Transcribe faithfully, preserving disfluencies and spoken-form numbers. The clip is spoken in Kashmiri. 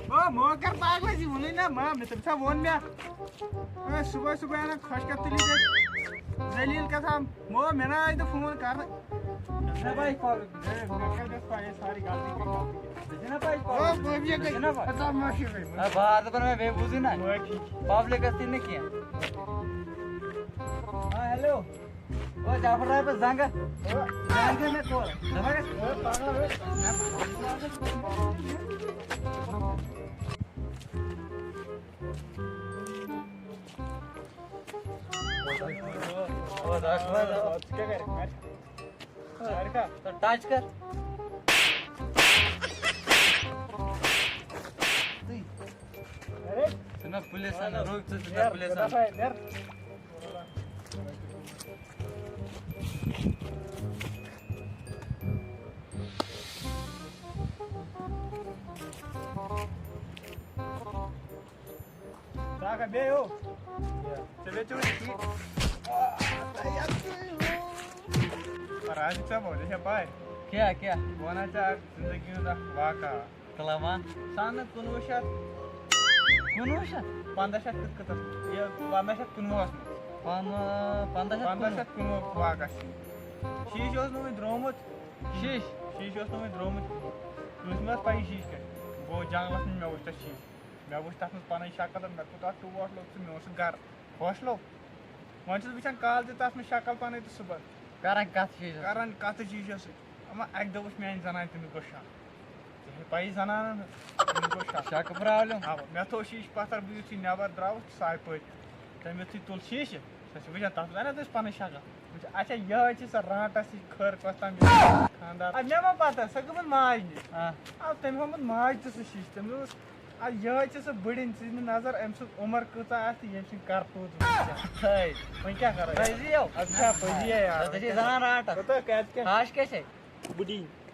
او مو کر پاگل جی وُنُے نہ ما مےٚ تٔمۍ سا ووٚن مےٚ۔ اے صُبحٲے صُبحٲے اَنان خۄش کر تُلِتھ ییٚتہِ۔ ذلیٖل قسم۔ مو مےٚ نہ آے نہٕ فون کرنہٕ۔ نہ بھائی، پاگل۔ اے، مےٚ کیٛاہ گژھِ پَے، یہِ ساری غلطی گٔے، غلطی گٔے۔ ژےٚ چھےٚ نہ پَے، او، پاگل؟ بہٕ یہِ گٔے۔ ژےٚ چھےٚ نہ پَے؟ اَتھ آو معٲفی گٔے۔ اے، بہٕ ہَسا دَپان مےٚ بیٚیہِ بوٗزُے نہ۔ معٲفی۔ پبلِکَس تہِ نہٕ کینٛہہ۔ ہاں، ہیلو۔ او جعفر راے پہ زنگہ۔ زنگہ میں کول۔ زبردست۔ او داش بھائی۔ تو ٹچ کر۔ ژٕ نہ پُلیٖسَن روک، ژٕ نہ پُلیٖسَن۔ ژٕ ہا بیٚیہِ ہو۔ ژےٚ بیٚیہِ ژٕ وٕچھ ٹھیٖک۔ رازق صٲب، ژےٚ چھےٚ پَے؟ کیٛاہ، کیٛاہ؟ بہٕ وَنہٕ ہا ژےٚ اَکھ زِندگی ہُنٛد اَکھ واقعہ۔ کلام۔ سنہٕ کُنوُہ شیٚتھ۔ کُنوُہ شیٚتھ؟ پنٛداہ شیٚتھ کِتھ کٔنۍ؟ یہِ پنٛداہ شیٚتھ کُنوُہَس منٛز۔ پنٛداہ، پنٛداہ شیٚتھ پنٛداہ کُنوُہ۔ شیٚتھ کُنوُہ واقعہ چھِ۔ شیٖشہٕ اوس نہٕ وٕنہِ درٛامُت۔ شیٖشہٕ؟ شیٖشہٕ اوس نہٕ وٕنہِ درٛامُت۔ کٲنٛسہِ ما ٲس پَیی شیٖشہٕ کَتہِ؟ بہٕ اوسُس جنٛگلَس منٛز، مےٚ وٕچھ تَتھ شیٖشہٕ۔ مےٚ وٕچھ تَتھ منٛز پَنٕنۍ شکل، مےٚ کوٗتاہ ٹوٹھ لوٚگ سُہ، مےٚ اوس سُہ گَرٕ۔ خۄش لوٚگ۔ وۄنۍ چھُس بہٕ وٕچھان کالہٕ تہِ تَتھ منٛز شکل پَنٕنۍ تہٕ صُبحَن۔ کران کَتھ شیٖشَس؟ کران کَتھ شیٖشَس سۭتۍ؟ اَما اَکہِ دۄہ وٕچھ میٛانہِ زَنانہِ، تٔمِس گوٚو شَک۔ ژےٚ چھے پَیی زَنانَن ہٕنٛز، تٔمِس گوٚو شَک۔ شَک پرٛابلِم۔ اَوا، مےٚ تھوٚو شیٖشہٕ پَتھَر، بہٕ یُتھُے نٮ۪بَر درٛاوُس، سُہ آے پٔتۍ۔ تٔمۍ یُتھُے تُل شیٖشہٕ، سۄ چھِ وٕچھان تَتھ منٛز، اَنان تٔمِس پَنٕنۍ شَکل۔ وٕچھ، اچھا، یِہوٚے چھِ سۄ رانٛٹَس سۭتۍ کھٔر کۄس تام خانٛدار۔ اَدٕ مےٚ ما پَتہ، سۄ گٔمٕژ ماجہِ نِش۔ آ۔ اَدٕ تٔمۍ ہٲومٕژ ماجہِ تہِ سُہ شیٖشہٕ، تٔمۍ دوٚپمَس، اَدٕ یِہوٚے چھِ سۄ بٕڈِن، ژٕ دِ نظر، أمۍ سٕنٛز عُمر کۭژاہ آسہِ تہٕ ییٚمۍ سٕنٛدۍ کَرتوٗت وٕچھ ژےٚ۔ ہے۔ وۄنۍ کیٛاہ کَرو؟ پٔزی یو۔ اَدٕ کیٛاہ پٔزی ہے یار۔ ژٕ چھے زَنان رانٛٹَس۔ کوٗتاہ کَتہِ کیٛاہ؟ خاش کیٛاہ چھے؟ بٕڈِن۔